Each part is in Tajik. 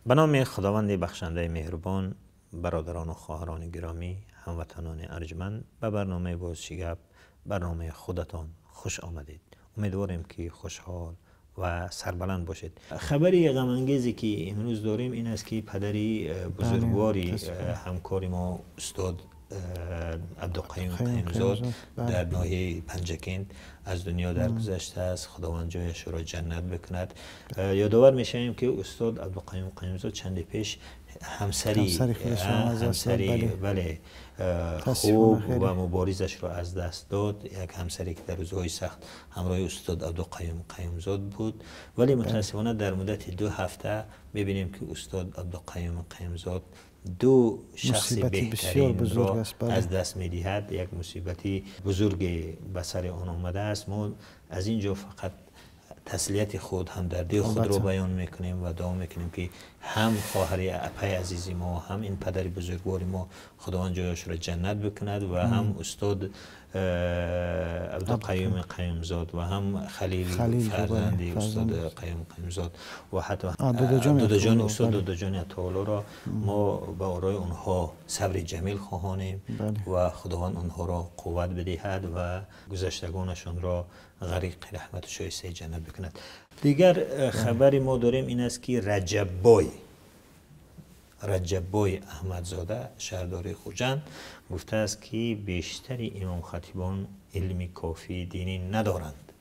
به نام خداوند بخشنده مهربان، برادران و خواهران گرامی، هموطنان ارجمند، به برنامه باز چی گپ، برنامه خودتان خوش آمدید. امیدواریم که خوشحال و سربلند باشید. خبری غم انگیزی که امروز داریم این است که پدری بزرگواری همکار ما استاد عبدالقیوم قیومزاد در ناحیه پنجکنت از دنیا درگذشته است. خداوند جایش را جنت بکند. یادآور میشویم که استاد عبدالقیوم قیومزاد چند پیش همسری بله خوب و مبارزش را از دست داد، یک همسری که در روزهای سخت همراه استاد عبدالقیوم قیومزاد بود، ولی متاسفانه در مدت 2 هفته میبینیم که استاد عبدالقیوم قیومزاد 2 شخص بهترین را از دست میدهد. یک مصیبتی بزرگ به سر آن آمده است. ما از اینجا فقط تسلیت خود، همدردی خود رو بیان میکنیم و دعا میکنیم که هم خواهر اپای عزیزی ما، هم این پدر بزرگوار ما خداوند جایش را جنت بکند و هم استاد عبدالقیوم قیومزاد و هم خلیل فرزند استاد قیوم قیومزاد و حتی دودجان استاد دودجان عطاالله را ما به آرای آنها صبر جمیل خواهانیم و خداوند آنها را قوت بدهد و گذشتگانشان را غریق رحمت و شایسته جنت بکند. دیگر خبری ما داریم این است که رجب بای احمدزاده شهرداری خوجند گفته است که بیشتر امام خطیبان علم کافی دینی ندارند.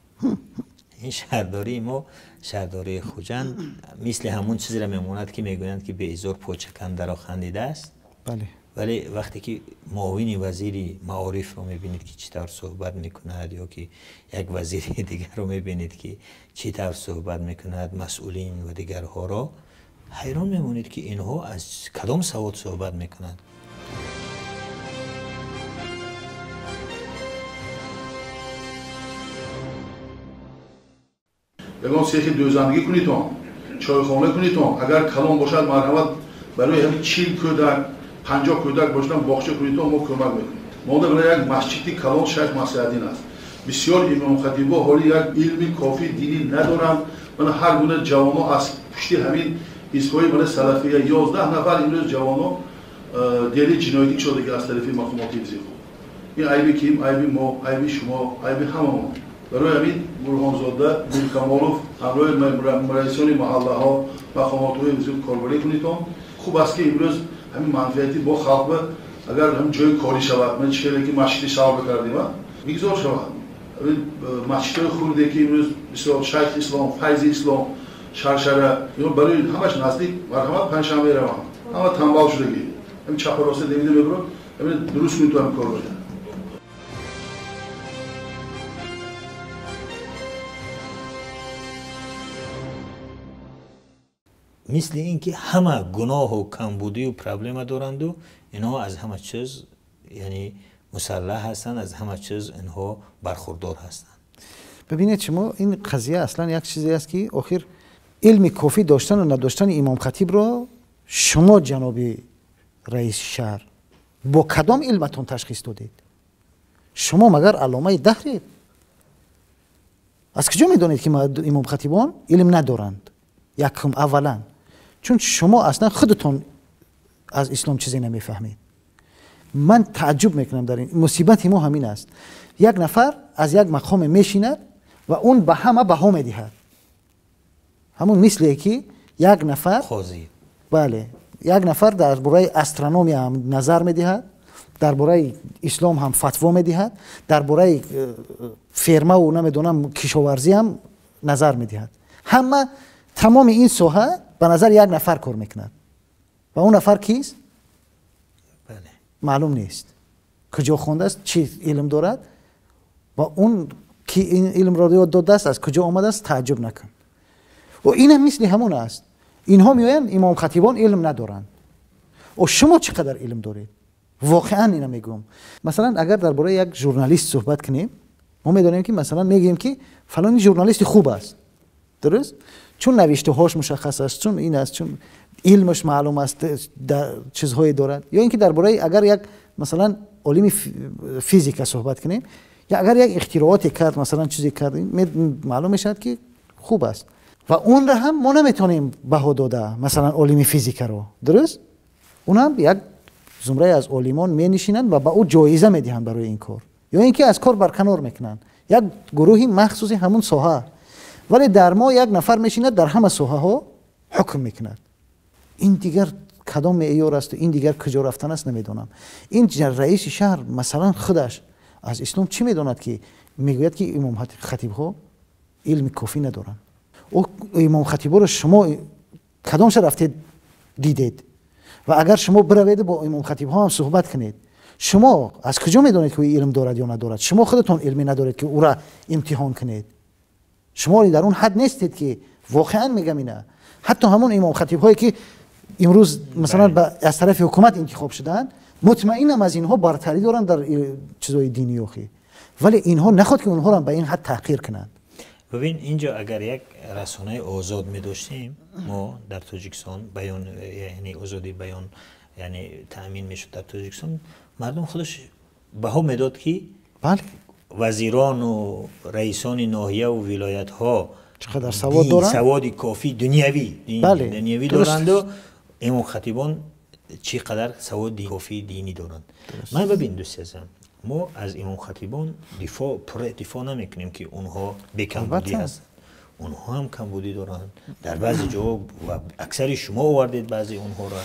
این شهرداری ما، شهرداری خوجند، مثل همون چیزی را میماند که میگویند که به ازار پوچکنده را خندیده است. بله. ولی وقتی که معاون وزیر معارف رو میبینید که چطور صحبت میکند، یا که یک وزیر دیگر رو میبینید که چطور صحبت میکند، مسئولین و دیگرها را حیران میمونید که اینها از کدام سواد صحبت میکنند. یگان سیخ دوزندگی کنیتون، چایخانه کنیتون، اگر کلان باشد مرحمت برای همین 40 کودک 50 کودک باشدن باغچه کنیتون ما کمک میکنیم. ما در یک مسجدی کلان شیخ مسعودین است. بسیار امام خطیبا حالی یک علم کافی دینی ندارند. من هر گونه جوانو از پشتی همین حزب‌های من سلفیه 11 نفر امروز جوانو دلی جنایتی شده که از طرف مقامات حفظ خود. این عیب کیم، عیب ما، عیب شما، عیب هممون. برای همین برهانزاده، میرکمالوف همراه رئیسان محله ها، مقامات حفظ کاربری کنیتون. خوب است که امروز همین منفعتی با خلق اگر هم جای کاری شود، من چه که مسجد شهر بکردیم، میگذار شود. مسجدهای خورده که امروز بسیار شیخ اسلام، فیض اسلام، شرشره، اینا برای همش نزدیک مرحمت پنجشنبه روان. همه تنبال شدگی. همین چپ و راست دیده میبرد، همین درست کنید تو همین کار باشه. مثل اینکه همه گناه و کمبودی و پرابلم دارند و اینها از همه چیز یعنی مسلح هستند، از همه چیز اینها برخوردار هستند. ببینید شما این قضیه اصلا یک چیزی است که آخر علم کافی داشتن و نداشتن امام خطیب را شما جناب رئیس شهر با کدام علمتون تشخیص دادید؟ شما مگر علامه دهرید؟ از کجا میدانید که امام خطیبان علم ندارند؟ یکم اولا چون شما اصلا خودتون از اسلام چیزی نمیفهمید. من تعجب میکنم در این مصیبت ما همین است. یک نفر از یک مقام میشیند و اون به همه بها میدهد. همون مثلی که یک نفر قاضی، بله، یک نفر درباره استرونومی هم نظر میدهد، درباره اسلام هم فتوا میدهد، درباره فرما و نمیدونم کشاورزی هم نظر میدهد. همه تمام این ساحه به نظر یک نفر کار میکند و اون نفر کیست؟ بله. معلوم نیست کجا خونده است، چی علم دارد و اون که این علم را یاد داده است از کجا آمده است. تعجب نکن. و این هم مثل همون است. اینها میگویند امام خطیبان علم ندارند و شما چقدر علم دارید؟ واقعا اینو میگم. مثلا اگر درباره یک ژورنالیست صحبت کنیم، ما میدانیم که مثلا میگیم که فلان ژورنالیست خوب است، درست؟ چون نوشته هاش مشخص است، چون این است، چون علمش معلوم است، چیزهایی دارد. یا اینکه درباره اگر یک مثلا عالم فیزیک صحبت کنیم، یا اگر یک اختراعاتی کرد، مثلا چیزی کرد، معلوم میشد که خوب است. Ва онро ҳам мо наметавонем баҳо дода, масалан олими физикаро, дуруст? Он ҳам як зумрае аз олимон менишинанд ва ба ӯ ҷоиза медиҳанд барои ин кор, ё ин ки аз кор барканор мекунанд, як гурӯҳи махсуси ҳамун соҳа. Вале дар мо як нафар мешинад, дар ҳама соҳаҳо ҳукм мекунад. Ин дигар кадом меъёр аст, ин дигар куҷо рафтан аст, намедонам. Ин раиси шаҳр масалан худаш аз ислом чӣ медонад, ки мегӯяд, ки имом хатибҳо илми кофӣ надоранд? Имом хатибҳоро шумо кадомша рафтед дидед? Ва агар шумо биравед, бо имом хатибҳо ҳам суҳбат кунед, шумо аз куҷо медонед, ки ӯ илм дорад ё надорад? Шумо худатон илме надоред, ки ӯра имтиҳон кунед. Шумо дар он ҳад нестед, ки воқеан мегам ина. Ҳатто ҳамон имом хатибҳое, ки имрӯз масалан аз тарафи ҳукумат интихоб шудаанд, мутмаинам, аз инҳо бартарӣ доранд дар чизои динӣ охи. Вале инҳо нахоҳад, ки онҳоро ба ин ҳад таҳқир кунанд. Бибин, инҷо агар як расонаи озод медоштем мо дар Тоҷикистон, баён, яъне озодии баён, яъне таъмин мешуд дар Тоҷикистон, мардум худаш баҳо медод, ки вазирону раисони ноҳияву вилоятҳо чӣ қадар савод доранд, саводи кофӣ дунявӣ доранду имомхатибон чӣ қадар саводи кофии динӣ доранд. Ман, бибин, дӯсти азизам, мо аз имомхатибон дифоъ, пурра дифоъ намекунем, ки онҳо бекамбудӣ ҳастанд. Онҳо ҳам камбудӣ доранд дар баъзе ҷо ва аксари шумо овардед баъзе онҳоро,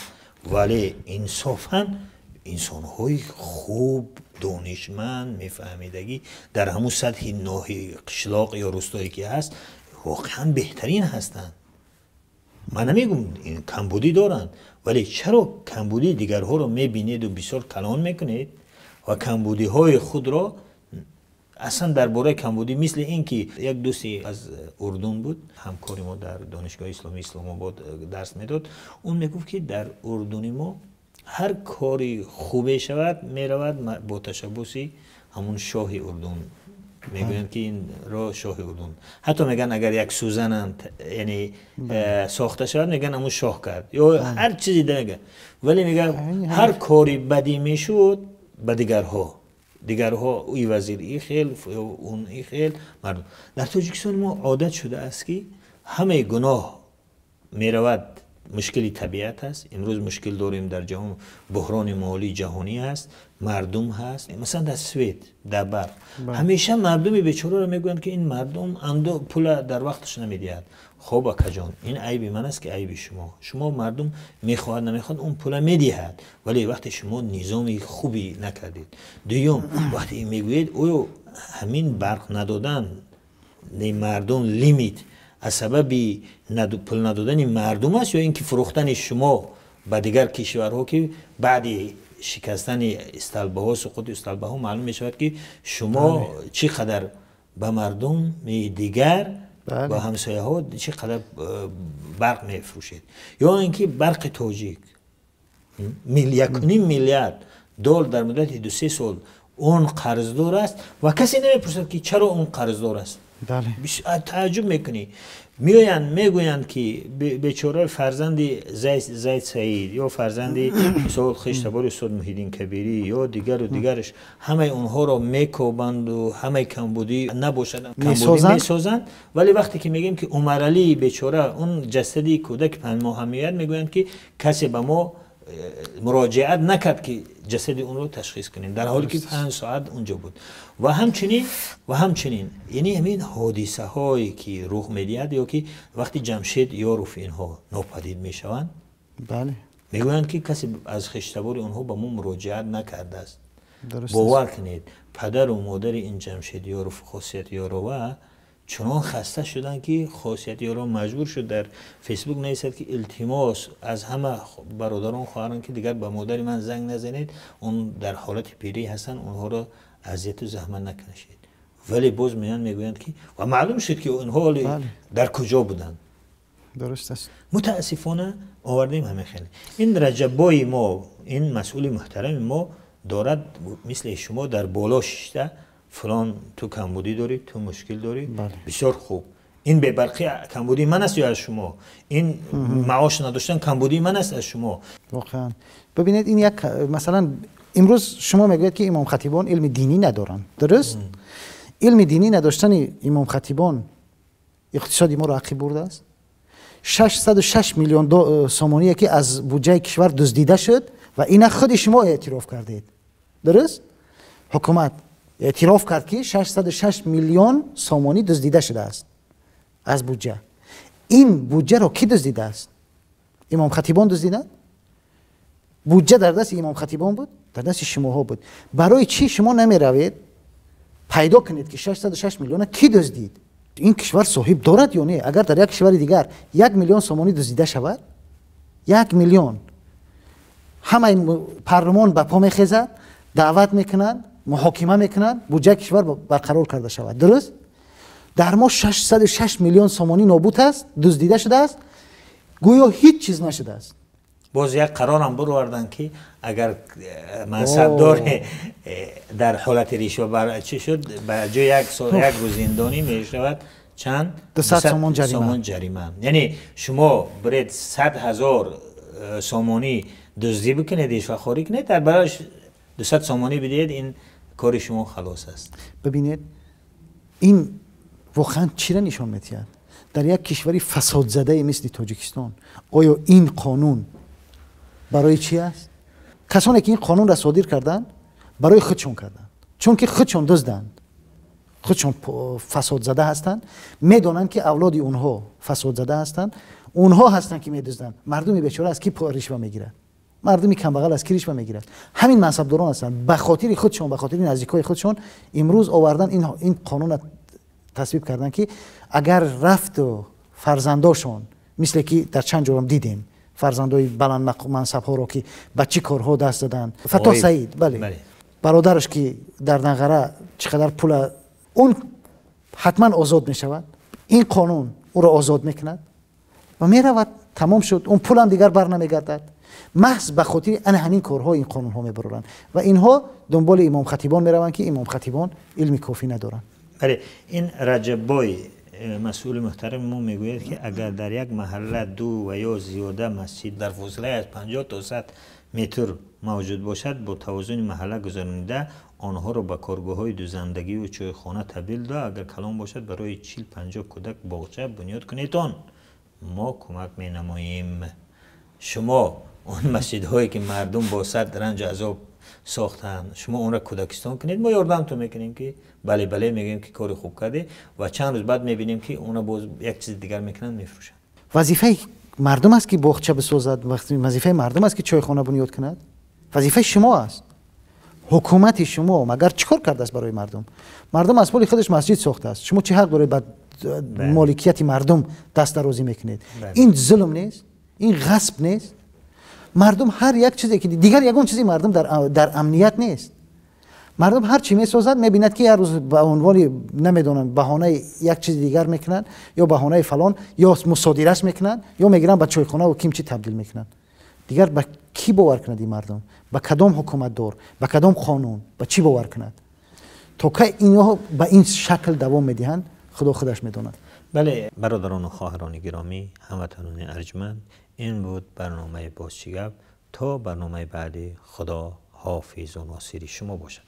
вале инсофан инсонҳои хуб, донишманд, мефаҳмидагӣ дар ҳамун сатҳи ноҳи, қишлоқ ё рӯстое ки ҳаст, воқеан беҳтарин ҳастанд. Ман намегум камбудӣ доранд, вале чаро камбудии дигарҳоро мебинеду бисёр калон мекунед ва камбудиҳои худро аслан дар бораи камбудӣ, мисли ин ки як дӯсте аз Урдун буд, ҳамкори мо дар Донишгоҳи исломии Исломобод дарс медод, он мегуфт, ки дар Урдуни мо ҳар кори хубе шавад, меравад бо ташаббуси ҳамун шоҳи Урдун. Мегӯянд, ки инро шоҳи Урдун, ҳатто мегӯянд, агар як сӯзанам, яъне, сохта шавад, мегӯянд, ҳамун шоҳ кард ё ҳар чизе мегӯяд. Вале мегӯяд, ҳар кори бадӣ мешуд, ба дигарҳо, и вазир и хел, он и хел. Мардум дар Тоҷикистони мо одат шудааст, ки ҳамаи гуноҳ меравад. Мушкили табиат аст, имрӯз мушкил дорем дар ҷаҳон, буҳрони молии ҷаҳонӣ ҳаст, мардум ҳаст, масалан, дар свет, дар барқ ҳамеша мардуми бечораро мегӯянд, ки ин мардум андо пула дар вақташ намедиҳад. Хоб, акаҷон, ин айби ман аст, ки айби шумо? Шумо мардум мехоҳад, намехоҳад, он пула медиҳад, вале вақте шумо низоми хубе накардед. Дуюм, вақте мегӯед, оё ҳамин барқ надодан мардум лимит аз сабаби пул надодани мардум аст ё ин ки фурӯхтани шумо ба дигар кишварҳо, ки баъди шикастани столбаҳо, суқути столбаҳо маълум мешавад, ки шумо чӣ қадар ба мардуми дигар, ба ҳамсояҳо чӣ қадар барқ мефурӯшед, ё ин ки Барқи Тоҷик 1,5 миллиард доллар дар муддати 2-3 сол он қарздор аст ва касе намепурсад, ки чаро он қарздор аст. Тааҷҷуб мекунӣ, меоянд, мегӯянд, ки бечора фарзанди Зайд Саид ё фарзанди, мисол, хештабори устод Муҳиддин Кабирӣ ё дигару дигараш, ҳамаи онҳоро мекобанду ҳамаи камбудӣ набошад, камбудӣ месозанд. Вале вақте ки мегӯем, ки Умаралии бечора, он ҷасади кӯдаки 5 моҳа меояд, мегӯянд, ки касе ба мо муроҷиат накард, ки ҷасади онро ташхис кунем, дар ҳоле ки 5 соат унҷо буд. Ва ҳамчунин, яъне, ҳамин ҳодисаҳое ки рух медиҳад, ё ки вақти Ҷамшед Ёров, инҳо нопадид мешаванд, мегӯянд, ки касе аз хештабори онҳо ба мо муроҷиат накардааст. Бовар кунед, падару модари ин Ҷамшед Ёров, Хосият Ёрова чунон хаста шуданд, ки Хосият Ёрова маҷбур шуд дар Фейсбук нависад, ки илтимос аз ҳама бародарон, хоҳарон, ки дигар ба модари ман занг назанед, он дар ҳолати пирӣ ҳастанд, онҳоро азияту заҳмат накашед. Вале боз меянд, мегӯянд, ки ва маълум шуд, ки онҳо дар куҷо буданд. Дуруст аст. Мутаассифона, овардем ҳамин хеле. Ин Раҷаббои мо, ин масъули муҳтарами мо дорад, мисли шумо дар боло шишта, фалон, ту камбудӣ дорӣ, ту мушкил дорӣ. Бисёр хуб, ин бебарқӣ камбудии ман аст ё аз шумо? Ин маош надоштан камбудии ман аст аз шумо? Воқеан, бибинед, ин як, масалан, имрӯз шумо мегӯед, ки имомхатибон илми динӣ надоранд, дуруст? Илми динӣ надоштани имомхатибон Иқтисоди моро ақиб бурдааст. 606 миллион сомоние ки аз буҷаи кишвар дуздида шуд ва ина худи шумо эътироф кардед. Дуруст? Ҳукумат эътироф кард, ки 606 миллион сомонӣ дуздида шудааст аз буҷа. Ин буҷаро кӣ дуздидааст? Имомхатибон дуздиданд? Буҷа дар дасти имомхатибон буд? Дар дасти шумоҳо буд. Барои чӣ шумо намеравед пайдо кунед, ки 606 миллиона кӣ дуздид? Ин кишвар соҳиб дорад ё не? Агар дар як кишвари дигар 1 миллион сомонӣ дуздида шавад, 1 миллион, ҳамаи парлумон ба по мехезад, даъват мекунанд, муҳокима мекунанд, буҷаи кишвар барқарор карда шавад. Дуруст? Дар мо 606 миллион сомонӣ нобуд аст, дуздида шудааст, гӯё ҳеҷ чиз нашудааст. Боз як қарорам бироварданд, ки агар мансабдор дар ҳолати ришва бар чӣ шуд, ба ҷои як сол, як рӯз зиндонӣ мешавад чанд? 200 сомон ҷарима. Сомон ҷарима. Яъне шумо биред 100 000 сомонӣ дуздӣ бикунед, ришвахорӣ кунед, дар барош 200 сомонӣ бидиҳед, ин кори шумо халос аст. Бибинед, ин воқеан чиро нишон медиҳад? Дар як кишвари фасодзадае мисли Тоҷикистон оё ин қонун барои чӣ аст? Касоне ки ин қонунро содир карданд, барои худшон карданд, чунки худшон дузданд, худшон фасодзада ҳастанд. Медонанд, ки авлоди онҳо фасодзада ҳастанд. Онҳо ҳастанд, ки медузданд. Мардуми бечора аз ки ришва мегирад? Мардуми камбағал аз ки ришва мегирад? Ҳамин мансабдорон ҳастанд. Ба хотири худшон, ба хотири наздикҳои худшон имрӯз овардан ин қонунро тасвиб карданд, ки агар рафту фарзандошон, мисле ки дар чанд ҷорам дидем фарзандои баландмансабҳоро, ки ба чӣ корҳо даст заданд. Фаттоҳ Саид, бале, бародараш, ки дар Данғара чӣ қадар пула, он ҳатман озод мешавад. Ин қонун ӯро озод мекунад ва меравад, тамом шуд, он пулам дигар бар намегардад. Маҳз ба хотири ана ҳамин корҳо ин қонунҳо мебароранд ва инҳо дунболи имомхатибон мераванд, ки имомхатибон илми кофӣ надоранд. Бале, ин Раҷаббой, масъули муҳтарами мо, мегӯяд, ки агар дар як маҳалла ду ва ё зиёда масҷид дар фосилаи аз 50 то 100 метр мавҷуд бошад, бо тавозуни маҳалла гузаронида, онҳоро ба коргоҳҳои дузандагиву чойхона табдил дода, агар калон бошад, барои 40-50 кӯдак боғча бунёд кунедон, мо кӯмак менамоем. Шумо он масҷидҳое ки мардум бо сад ранҷу азоб сохтанд, шумо онро кӯдакистон кунед, мо ёрдамтон мекунем, ки бале, бале, мегӯем, ки кори хуб кардем, ва чанд рӯз баъд мебинем, ки онро боз як чизи дигар мекунанд, мефурӯшанд. Вазифаи мардум аст, ки боғча бисозад? Вазифаи мардум аст, ки чойхона бунёд кунад? Вазифаи шумо аст. Ҳукумати шумо магар чӣ кор кардааст барои мардум? Мардум аз пули худаш масҷид сохтааст. Шумо чӣ ҳақ доред ба моликияти мардум дастдарозӣ мекунед? Ин зулм нест? Ин ғасб нест? Мардум ҳар як чизе ки дигар ягон чизи мардум дар амният нест. Мардум ҳар чӣ месозад, мебинад, ки як рӯз ба унвони, намедонам, баҳонаи як чизи дигар мекунанд ё баҳонаи фалон, ё мусодираш мекунанд, ё мегиранд, ба чойхонаву кимчи табдил мекунанд. Дигар ба кӣ бовар кунад ин мардум? Ба кадом ҳукуматдор, ба кадом қонун, ба чӣ бовар кунад? То кай инҳо ба ин шакл давом медиҳанд, Худо худаш медонад. Бале, бародарону хоҳарони гиромӣ, ҳамватанони арҷманд, ин буд барномаи «Боз чӣ гап». То барномаи баъдӣ Худо ҳофизу носири шумо бошад.